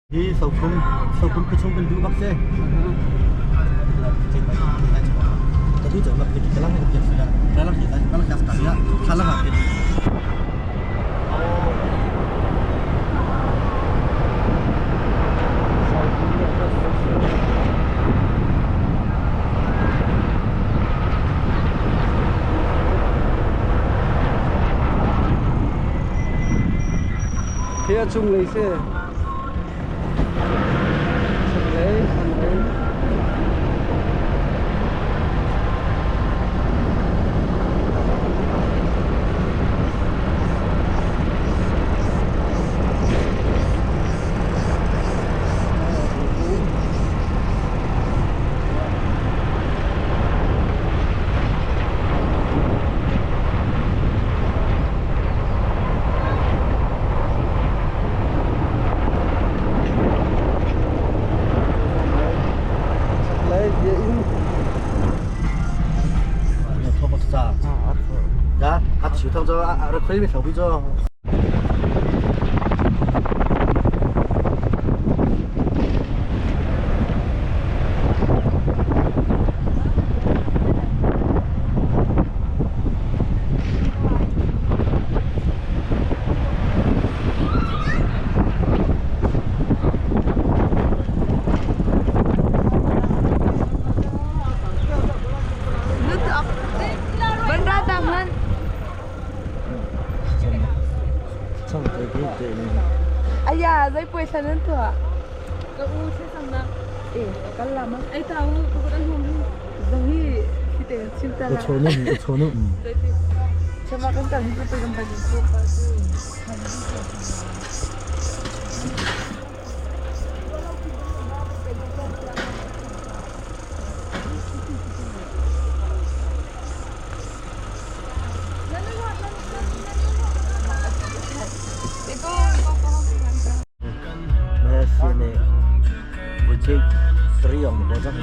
Hi Sokhum Sokhum khuachung kan duh bak si. Tadi tu nak pergi kelang ni sudah. Kelang kita kalau kita sekali ya, salah hati. Hi a cunglei si. Cunglei, cunglei. Chaklei bia in. Ya, a chiu thang cho a khoi mi thau bi cho. Aya, zei puai thlan an tuah? Ka u thlacamnak. E, kal la ma. Ei ta u, ka kut an hum. Zong hi hi te chim ta la. Chonu, chonu. Chama kan kan hi pe kan pa ni. Messi Bucik Triong bojang.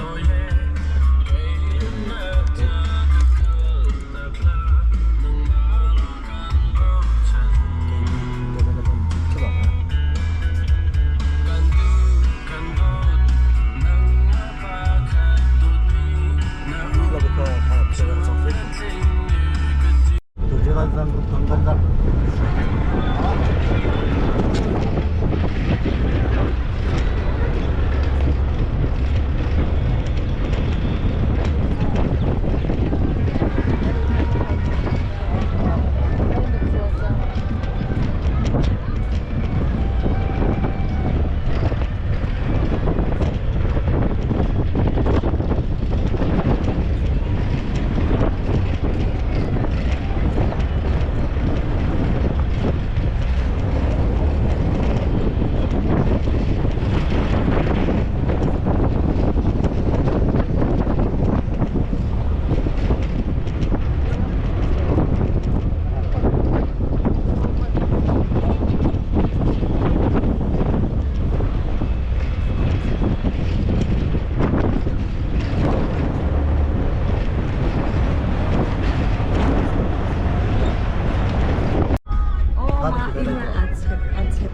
Oh, ma ina achep achep.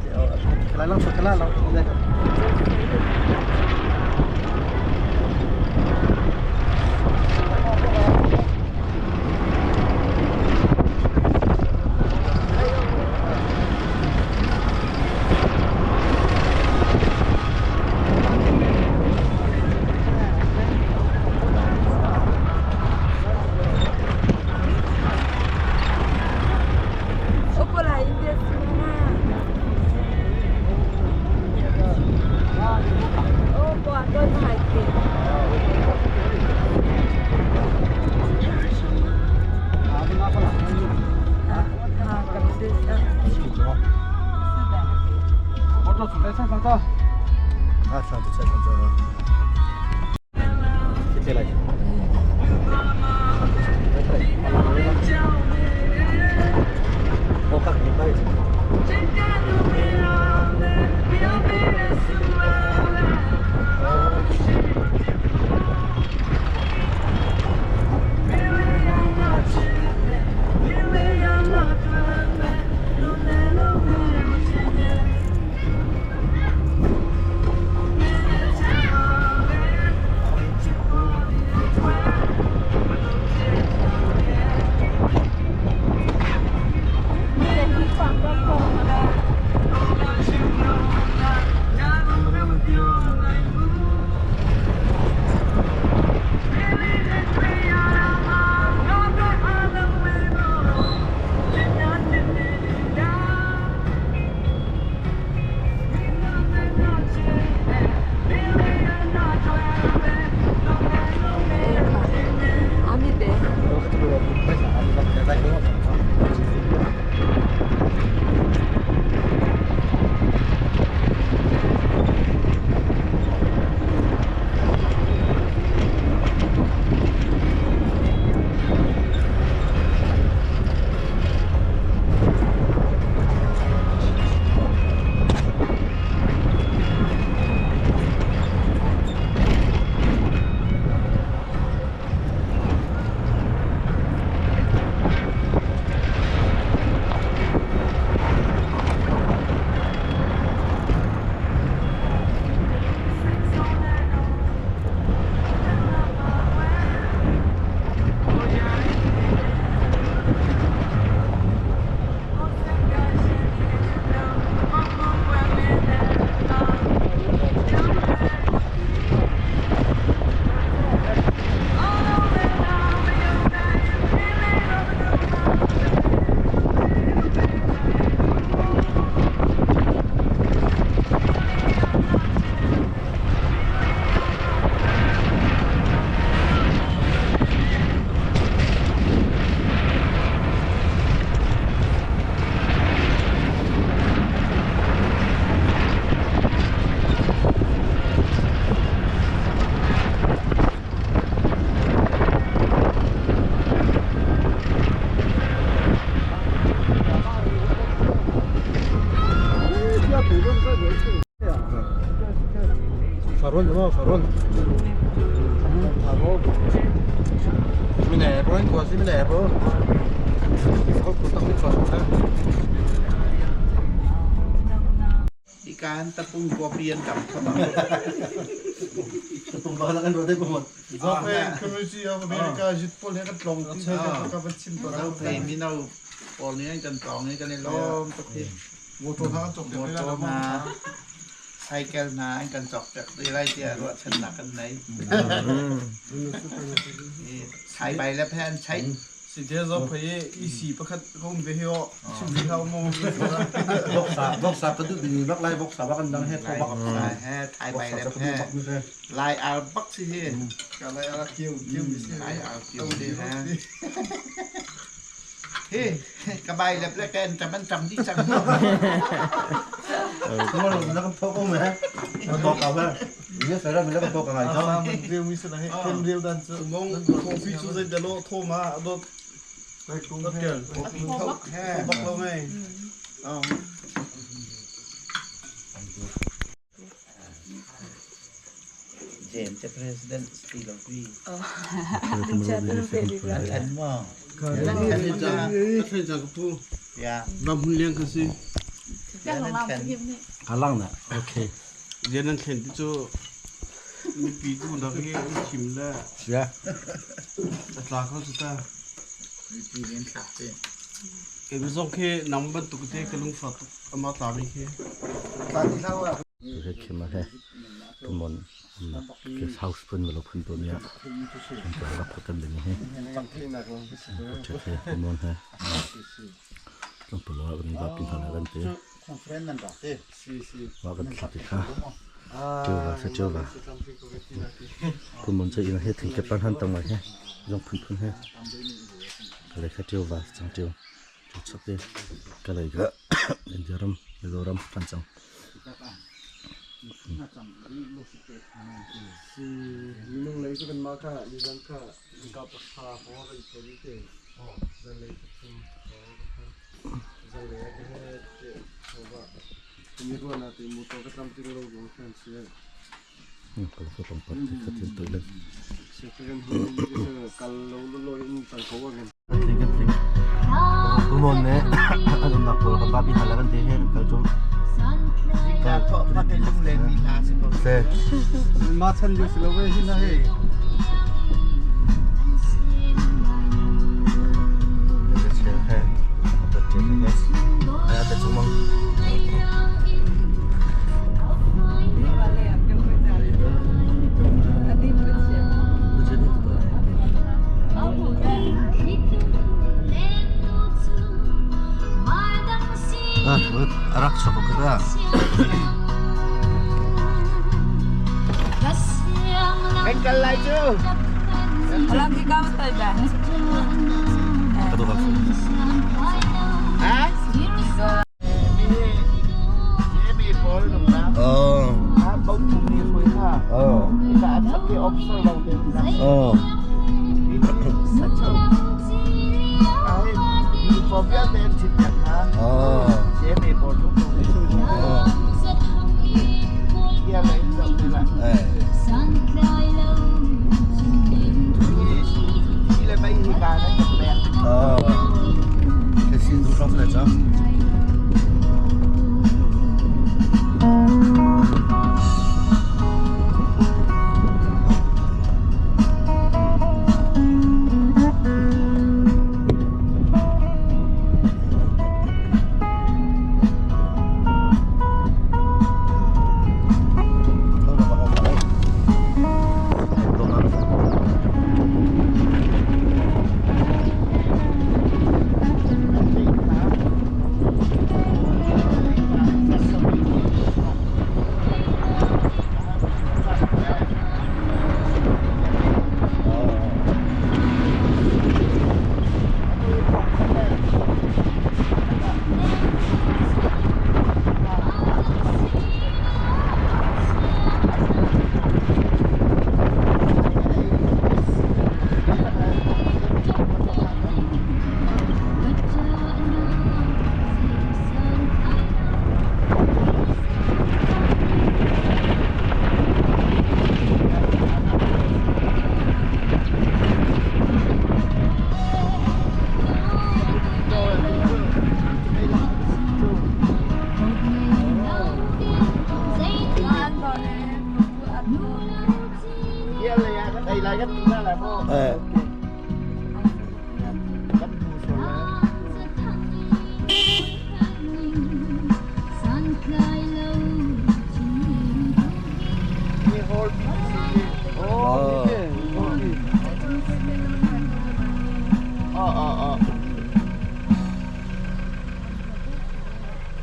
Opola India simana. Oh, po ato na ke. Ha, Farol mo, farol. Farol. Mine bro, ko si mine bro. Ko ko tak mi chwa sa. Ikan tapung kopi an kam khama. Tung ba lang an rote ko mo. Zophei Community of America jit pawl he kan tlong ti ka van chim to. Zophei mino pawl nih an kan tlong i kan i lawm tuk hi. Motor hna kan cawk piak Motor hna, cycle hna an kan cawk piak te lai tiah ruahchannak kan nei. Sai bai le phe an chaih. Si te Zophei i EC pakhat ka um ve hi aw chim rih hlah mu. Boksa, boksa ka du bini bak lai boksa bak an dang he tho bak. He thai bai le phe. Lai ar bak si hi. Ka lai ara kiu kiu mi si. Lai ar kiu si he. Hi ka bai le ple ken tam an tam di cang. Mo na kan tho ko me. Na to ka ba. Ni sa ra mi la kan to ka ngai chang. Riu mi se na he ken riu dan chu. Ngong coffee chu zai dalo tho ma adot. Dot kel. Bak lo ngai. James the president still agree. Chat An mo. Ka thai ja ka pu. Ya. Ram hun liang ka si. Ka lang na. Okay. Rian nan thlen ti cu mipi tu nak hi an thim le Ya. a tla kho cu ta. Mipi nih thlak te. Kei zong khi nang bantuk te ka lungfak tuk ama tla mi khi. He khima he tumon ke house pun lo phun to nia. Ka ra photan de ni he. Che he tumon he. Tlong pulo kan ba pin hala kan te. Conference nan rak te. Si si. Wa kan thla ti kha. Chova sa chova. Tumon che ina he thing ke pan han tang mai he. Jong phun phun he. Ka le kha chova chang cheu. Chap te ka le ga India ram Mizoram kan chang. Si minung lei cu kan mah kha nizan kha ka pakha ho kan thei te zan lei pathum zan lei ka he te ho ba mi ruana te motor ka tlam ting lo gong khan si Ka le ka tong pat te kha tin to le. Si ka kan hu kal lo lo lo in tang ko kan. Ting kan ting. Tumon ne an nak pol ka ba pin hala kan te he kal chum. Ka tho pa ke lung len mi na si ko. Se. Ma chan ju si lo we hi na he. Te che he. Te che he. Aya te chumang. Te che ni to. Ah, arak chok ka da. Kan kal lai chu. Alam ki kam tay ba? Ka do ka. Ha? Mi mi pawl nung na. Oh. Ha bong chung ni khui kha. Oh. Ka an sak ke officer lo te na. Oh. Sa chau. Ai uniform ya te an chit yak ha. Oh. Che mi pawl tu tu ni. Oh. Kia lấy dọc thế lại. Eh. Đi lên bay thì bà nó chụp đẹp. Oh. Cái xin du trong này chứ.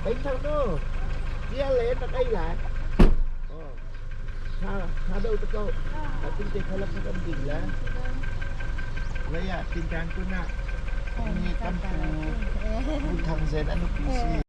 Thang nu tia le na kai lai tha tha đâu ta ko ta tin te khala kan ding la lấy à tin trang kun à ni kan pu pu thang zen anu pi si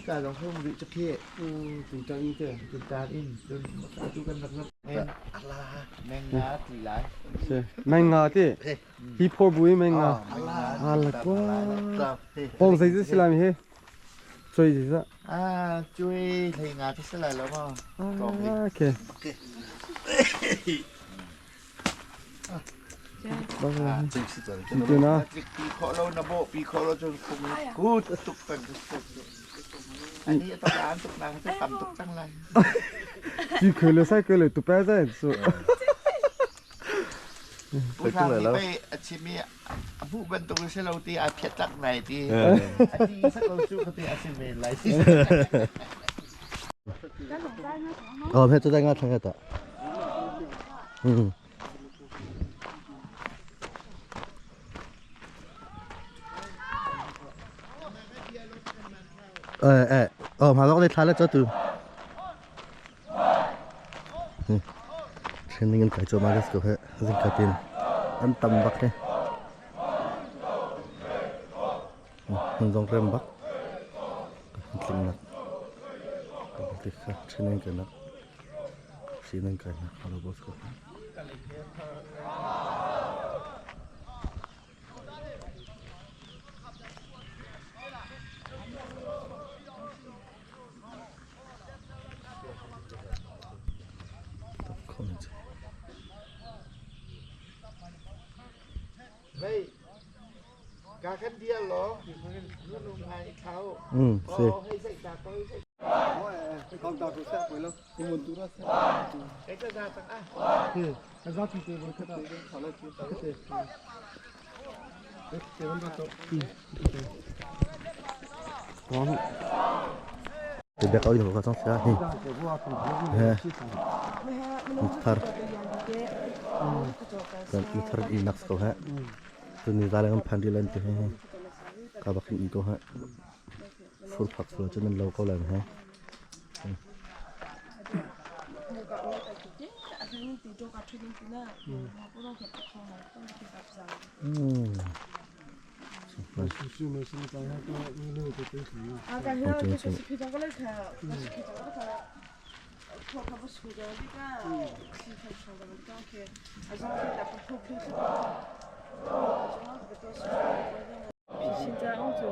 Ka dong hung rih chakhe Tingtang in te tingtang in cun atu kan rak rak men meng nga ti lai Se meng nga ti hi phor bui meng nga ala kwa pong sei si lai he choi si sa a chui thei nga ti si lai lo ma okay Pi kho lo na bo pi kho lo chun khum ku tuk peng อันนี้ต้องล้างตุกนางจะต่ำตุกจังเลย จีเคยเลยใส่เคยเลยตุแป้ใส่สุ Pu Hrang nih pei a chim i a hmuh bantuk a si lo ti a phiat lak nai ti. A ti sak ko cu ka ti a si men lai. Oh, he tu dai nga thang ta. Eh eh, oh mà nó đây thà là cho từ. Training in kai cho mà cái he, zing ka tin. An tam bak he. Hun zong rem bak. Tling nak. Ka ti kha training ka nak. Sinan kai nak halo bos ko. Ừ, sì. Thì bé có gì mà có trong xe thì. Thar. Thar i nak ko ha. Tu ni zale ngam phandi lan te he. Ka bakin i ko ha. Full phak fu chu nan lo ko lan ha.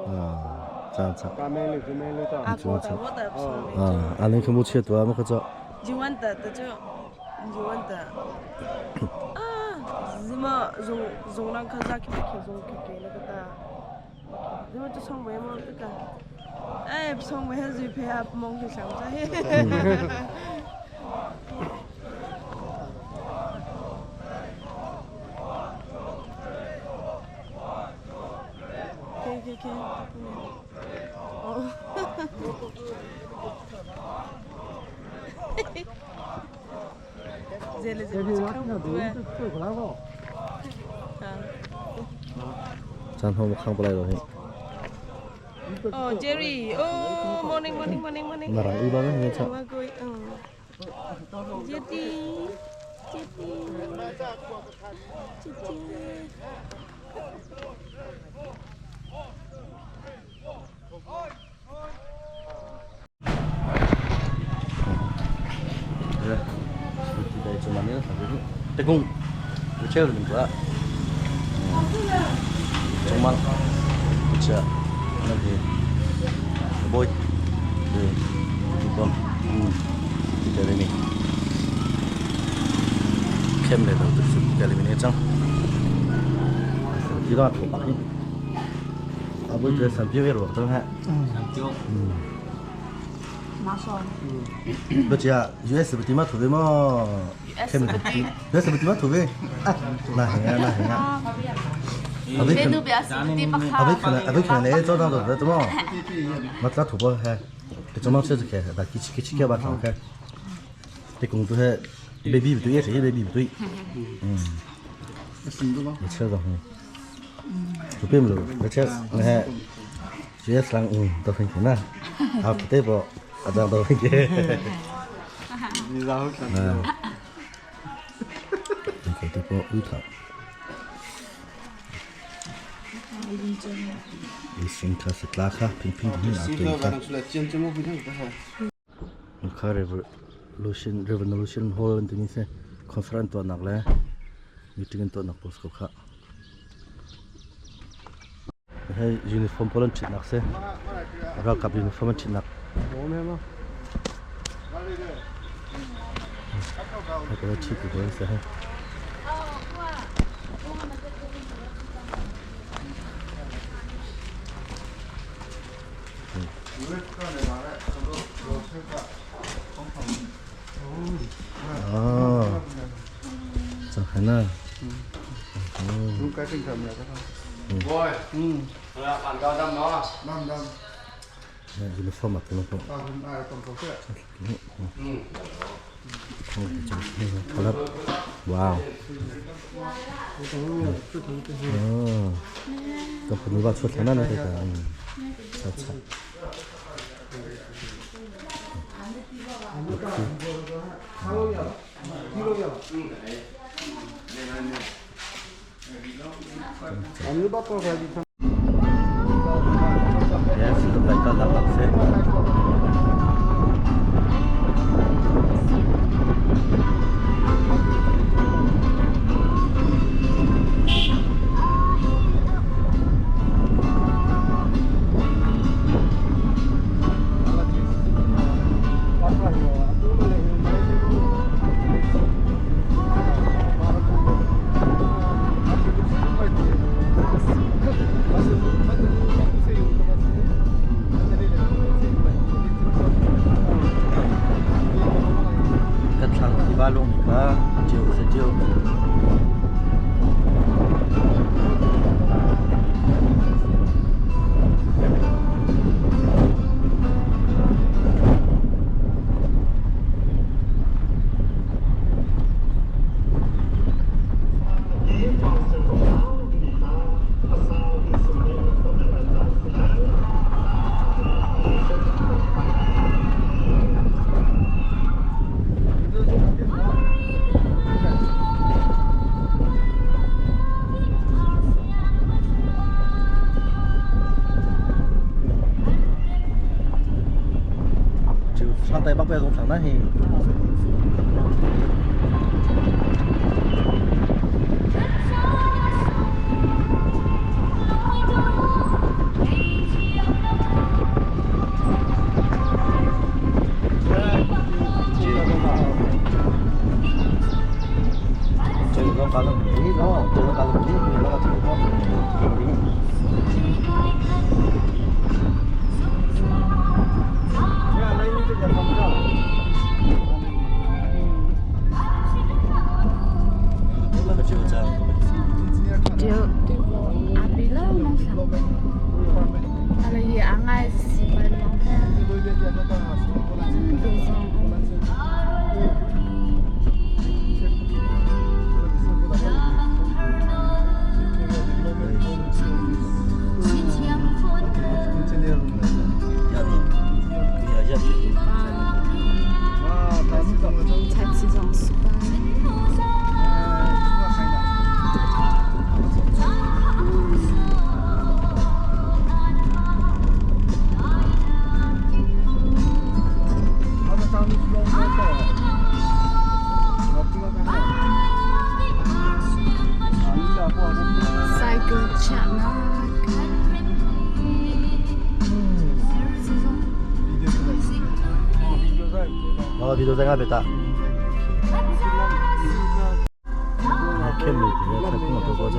啊，这样子。啊，阿恁可没吃多，没喝着。就问的，就就问的。啊，什么从从那看啥去去从去给那个的，什么就从外么这个，哎，从外还是陪他忙去上在。可以可以可以。哦。 Chan ho khang palai lo he. Oh, Jerry. Oh, morning, morning, morning, morning. Narang i ba nge cha. Jerry. Jerry. Jerry. Tegung. Chơi được quá. Trong mang. Chưa. Nó thì bôi. Ừ. Con. Ừ. Thì đây mình. Kem này đầu thực sự cái này mình chăng. Thì đó thủ bạc đi. À bây giờ sản phẩm rồi đó ha. 不是啊，US 不对嘛，土味嘛，开门，US 不对嘛，土味，那行啊，那行啊。阿威可能，阿威可能，阿威可能来早上都怎么？我咱土包还，这怎么吃着开？把机器机器开把敞开。这工作还，baby 不对，也是 baby 不对。嗯。你吃着嗯。就变不了，而且你看，直接上嗯都很困难，啊不得不。啊这样都很简。嗯。你看这个鱼头。你先开始拉开，平平平啊，对开。Kha revolution revolution hall an tini se conference to nak le meeting to nak post ko kha he uniform polon chit nak se ra kap uniform chit nak ko chi ko se he À, chẳng hay na. Uniform a ko. Wow. Company ba chut na na te ka. Cha. Yes, ito ba ito dapat sih. Kan thlang tiva lung kha ṭio se ṭio. 上台北不要工厂那些。这个搞得没咯，这个搞得没，那个这个搞。 Video 在那边打。看没？看看我多少这。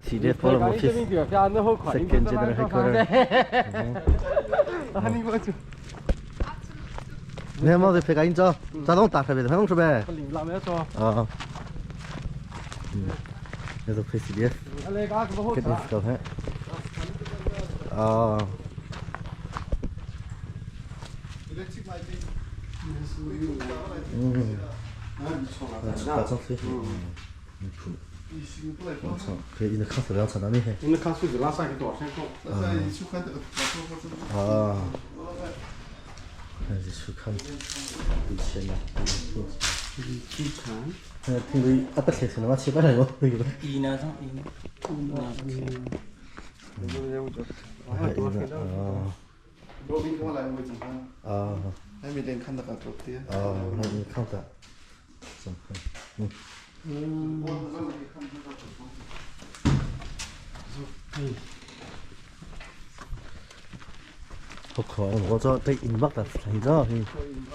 CDF Forum Office Second General Headquarter. 你冇得拍个影照，咋弄打特别的，弄出呗。啊。嗯，那都拍 CDF。给你照片。啊。嗯。大张飞。嗯。我操，可以，那看数量差哪里？那看数字拉上个多少钱？啊。开始去看以前的。听啊不听是那七八来个，伊呢？上伊呢？罗宾过来我怎么？啊。还没点看到个昨天。啊，那你看到，怎么？嗯。嗯。好可爱，我这对音乐的，听着，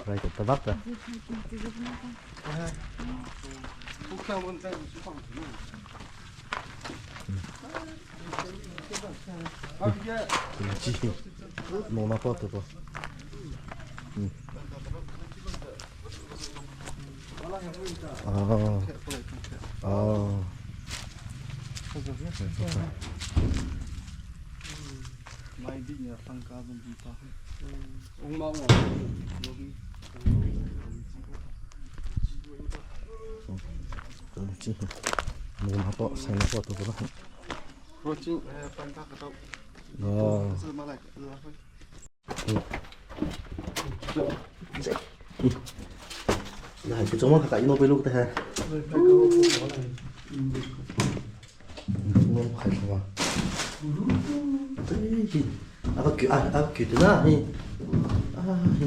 来个大乐的。嗯，弄那包对不？嗯。哦。哦。哦。那这中文还搞一路的哈。中文还什么？对，啊不啊啊给的呢，嘿，啊嘿。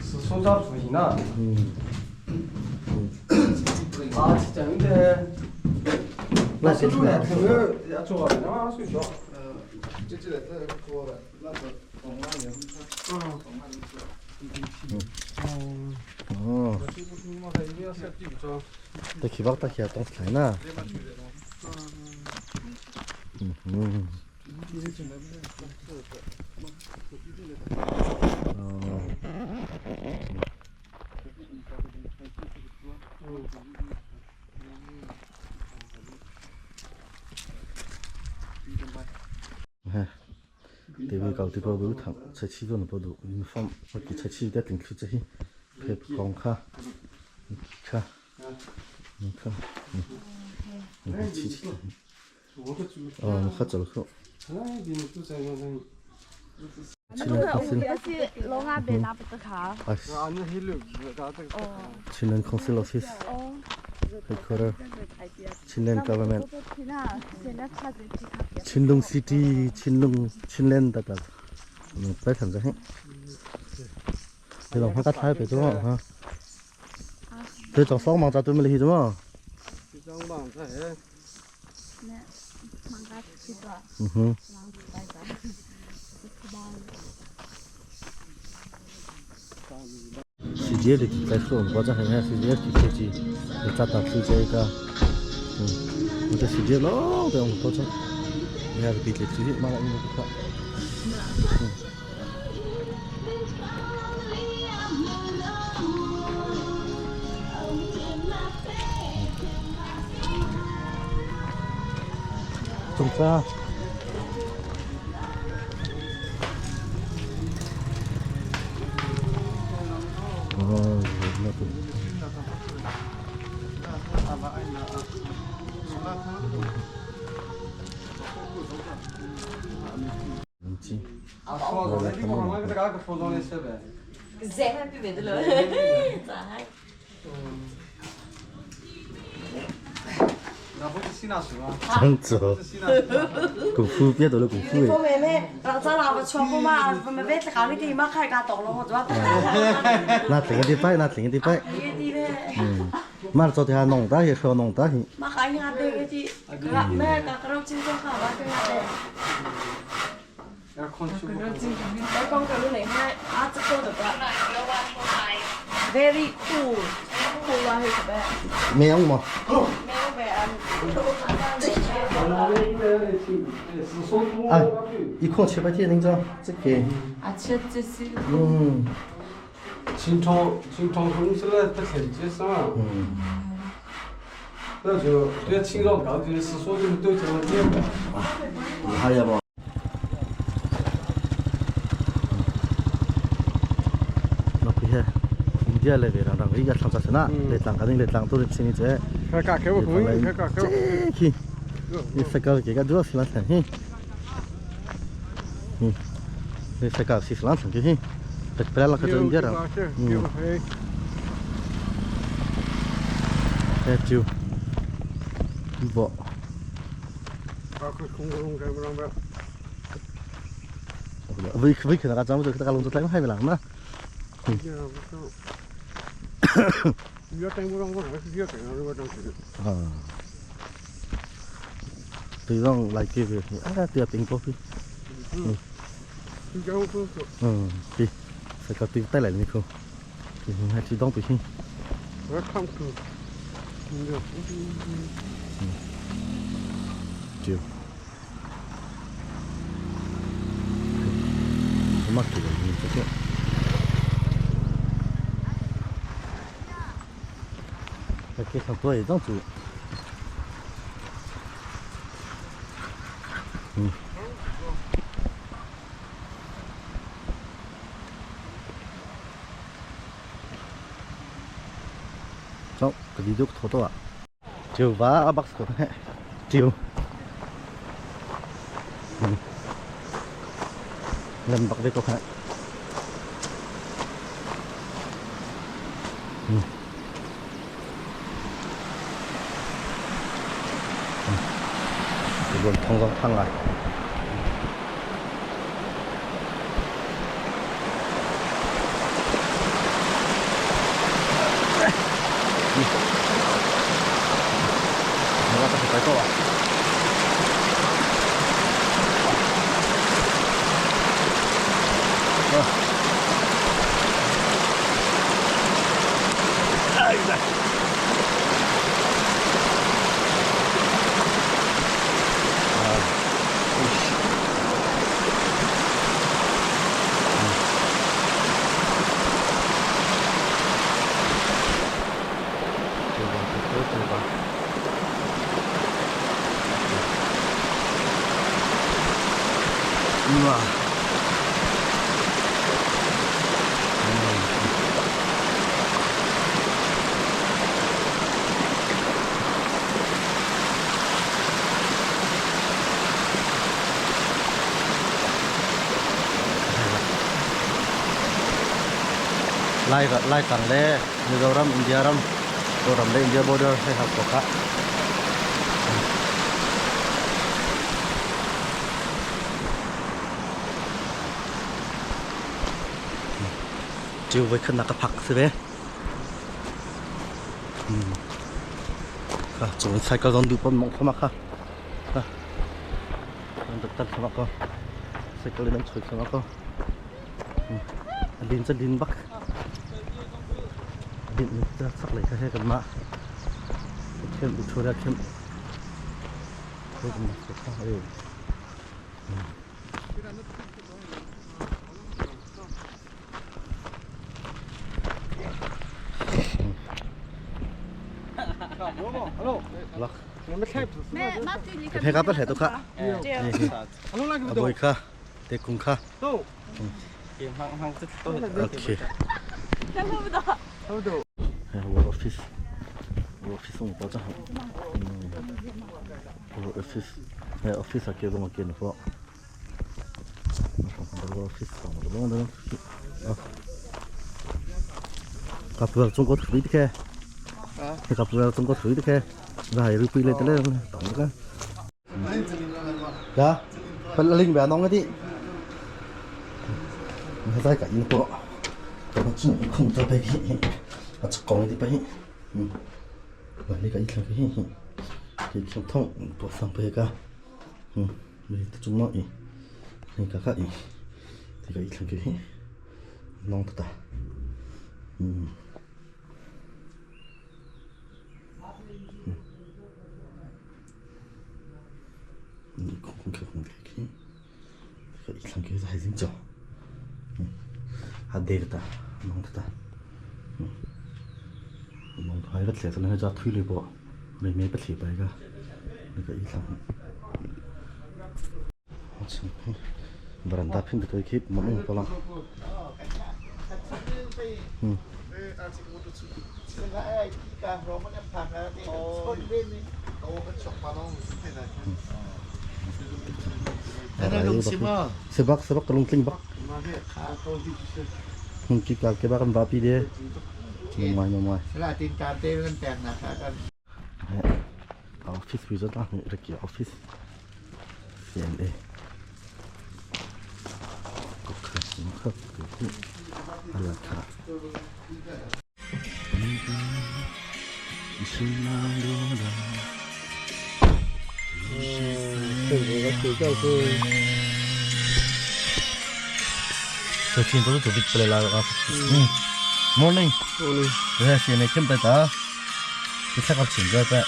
是松山附近呐。嗯。啊，是真的。那谁出来？要做啊，那睡觉。这这这过了，那个红花也嗯。哦。得去巴达去当菜呢。嗯嗯。哦。哈，对面搞这个楼堂，出去都能不多，你放我给出去在顶区这些，拍光卡，你看，你看，嗯，嗯，去去，哦，喝走了喝。Chinland Council Office Headquarter Chinland Government Chinlung City Chinlung Chinland 的的，嗯，白厂子嘿，这种话他台北中哈，这种双忙在对面的是么？嗯哼。时间的在说，我这还看时间几几，你咋打时间个？嗯，我这时间老的，我多少？你还是别直接马上应该不错。嗯。总之啊。哦，那不。这样子哦，功夫别多了功夫。我妹妹，咱老婆穿过嘛，我妹妹在家里给妈开家动了，我做。那整个礼拜，那整个礼拜。嗯，妈昨天还弄大些，说弄大些。妈开下这个的，妹刚刚进做好了，跟下的。我讲个你来啊，这个的吧。Very cool, cool 啊，是呗？没有吗？没有呗，哎，一块七八天，你知这个。啊，吃这些。嗯。清朝清朝公司的不成绩是吧？嗯。那就对清朝高级是说就都这么简单。还有不？那不是。India le ve rang rang ri ya thang cha na le tlang ka ding le tlang to le sini che ka ka ke bo ka ka ke ki ni sakal ke ka du sila thang hi ni sakal si sila thang ki hi pet pela ka India ra. He chiu. Vọ. Vì vì khi nào cháu rồi ta lông cho hay làm mà. À. Từ đó lại kia việc à tiệt tình có phi. Ừ, thì sẽ có tiếng tay lại như không. Thì hai chỉ đóng bị chiều. Mắc thì nhìn cho chứ. Cái thằng tôi đang chủ. Ừ. Cháu, cái gì đó thôi à. Chiều vá bắc của thế. Chiều. Ừ. Lần bắc về có khá. Ừ. 이건 통상 탕가. 내가 다시 갈거 와. 아이고. 대박, 대박. 우와. Lai lai tang le Mizoram India ram ram le India border he ha ko kha chiều với khăn là phạc sẽ về à chúng sai cái dọn đủ con mộng không mà kha à được tắt không có sai cái lên chơi không có linh chân linh bắc linh ra sắc lấy cái cái mà thêm bị thua ra thêm thôi mà sẽ không hay lắc cái cái bắt hệ tôi khá bôi khá để cùng khá ok work office work office 我保证好work office office 啊叫做我见到work office 我都啊 gặp vừa中国腿的开，gặp vừa中国腿的开，那还有归来的嘞，懂了个。Dạ, phần linh bé nóng cái đi. Mình phải cả yên bộ. Còn chỉ không cho bé đi. À chắc còn đi bé. Ừ. Và lấy cái ít cái cái không thông bộ sang bé cả. Ừ, mình chúng nó ý. Cái cả ý. Thì cái ít cái nóng thật à. Ừ. Baranda phin cái khít mong pa lang. Sebak sebak kalung tling bak. Hung ki kal ke bak kan bapi de. Mai mai. สลาตินการเต้นแต่งนะคะกัน Office pi zong nih Ricky office CNA Morning. Morning. 这是那天白的，你看个裙子在。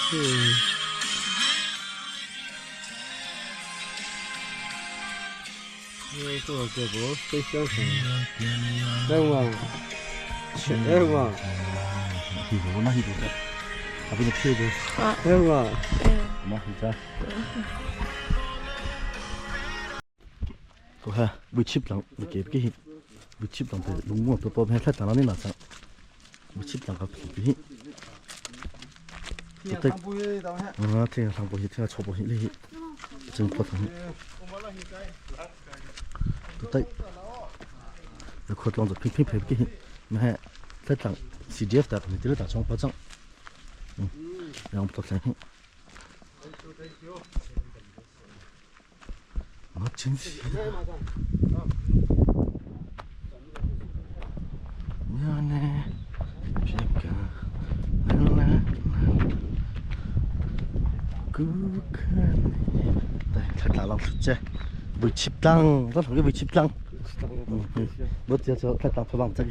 这个不谁相信？哎我，哎我，那是多少？啊，不是屁股。哎我，那是啥？我看为七两，为给给，为七两的龙我都包盘太大了，你拿上，为七两个屁股。对，啊，这个上不去，这个错不去，那真破疼。对，那可装着拼拼配给，你看，再当 CDF 的，你这个打装保障，嗯，然后不做生意。我真是。 vừa chip tăng rất là cái vừa chip tăng bớt giờ cho thật tăng phải bằng chắc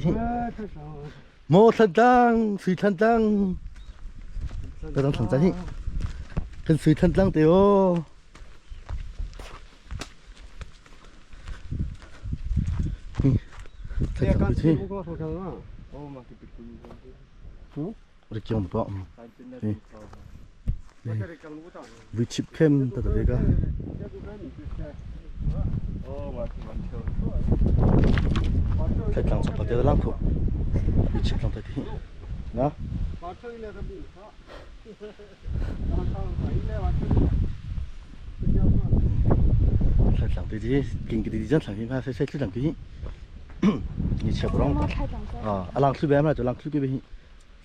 một thật tăng suy thân tăng tôi đang thằng chắc cần suy thân tăng tiêu thật tăng thế 우리 기억 봐. vừa chip kem ta thấy cái 太脏了，把这个浪口，你吃上再听，啊？太脏对的，跟个的这产品怕谁谁吃两个，你吃不着啊？啊，浪出边嘛就浪出个边，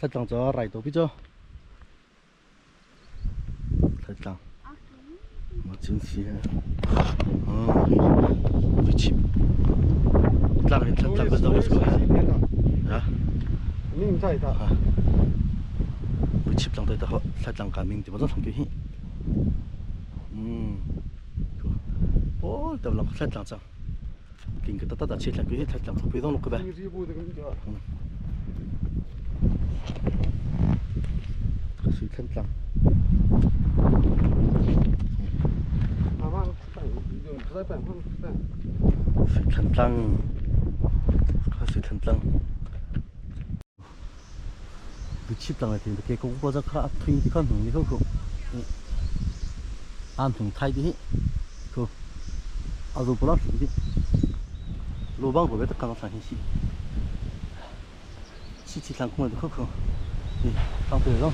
太脏着来多比较，太脏，我真是啊，不吃。Tlang tlang tlang ko daw ko. Ha? Mình chạy ta. Với chip tlang tới ta sai tlang cả mình thì bắt đầu thằng kia. Ồ, tập lòng sai tlang chăng. Kinh cái ta ta chết tlang kia sai tlang thằng phía đó nó cái bé. Suy thân tlang. Suy thân tlang. Suy thân tlang. 不起当来听，给公婆这卡推的看红的口口，俺同泰的，口，阿都不拉听的，罗邦国别的刚刚上星期，七七三空的口口，对，上对上，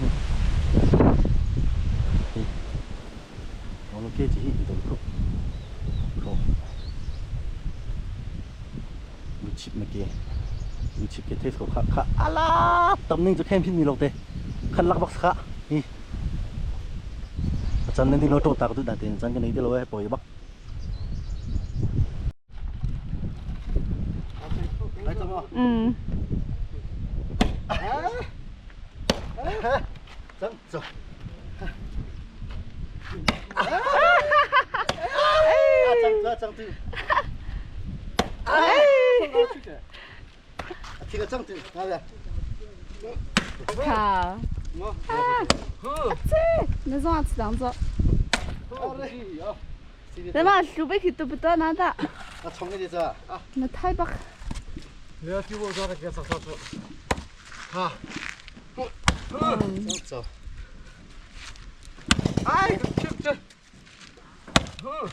对，我们给这些都口，口，不起没给。มีชิปเกเทสเขาค่ะอะล่ะตำนิ่งจะแค่พี่มีลงเตะขันลักบักค่ะนี่อาจารย์นั่นที่เราโตตาก็ตุดาเต็นอาจารย์กันนี้ที่เราให้ปล่อยบัก อืม จังจ้ะจังจ้ะจังตื้อ这个正对，那边。卡。啊！这，那种吃当着。那嘛，手背去都不到那的。那冲个的啊。那太白。你要给我找个啥啥子？好。嗯。走。哎，这这。嗯。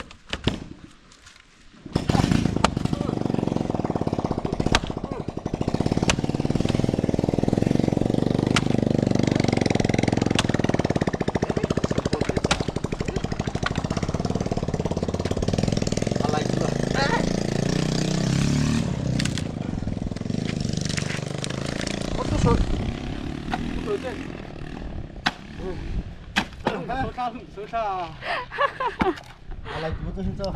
Alai tu tu cho.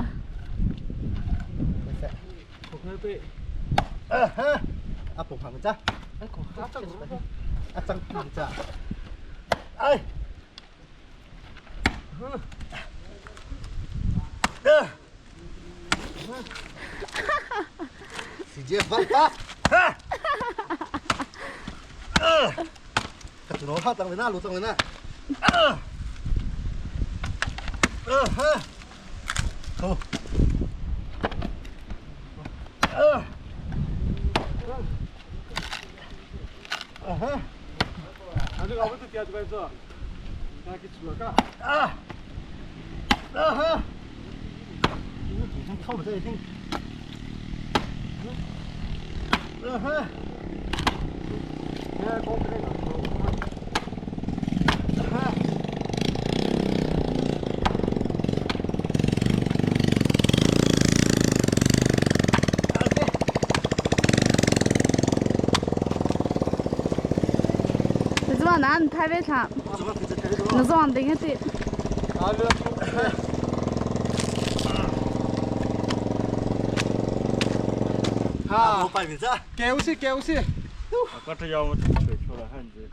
À bụng phẳng cha. À chẳng phẳng cha. Ai. Si Jeff văn ta. Ha. Cái nó hát tăng lên na, lú tăng lên na. Ha. Thôi. 啊！啊哈！你这跳不这听。啊哈！ 这那太白菜，那是往顶个的。 啊！我摆名字。给我去，给我去。我这要我出来汉子。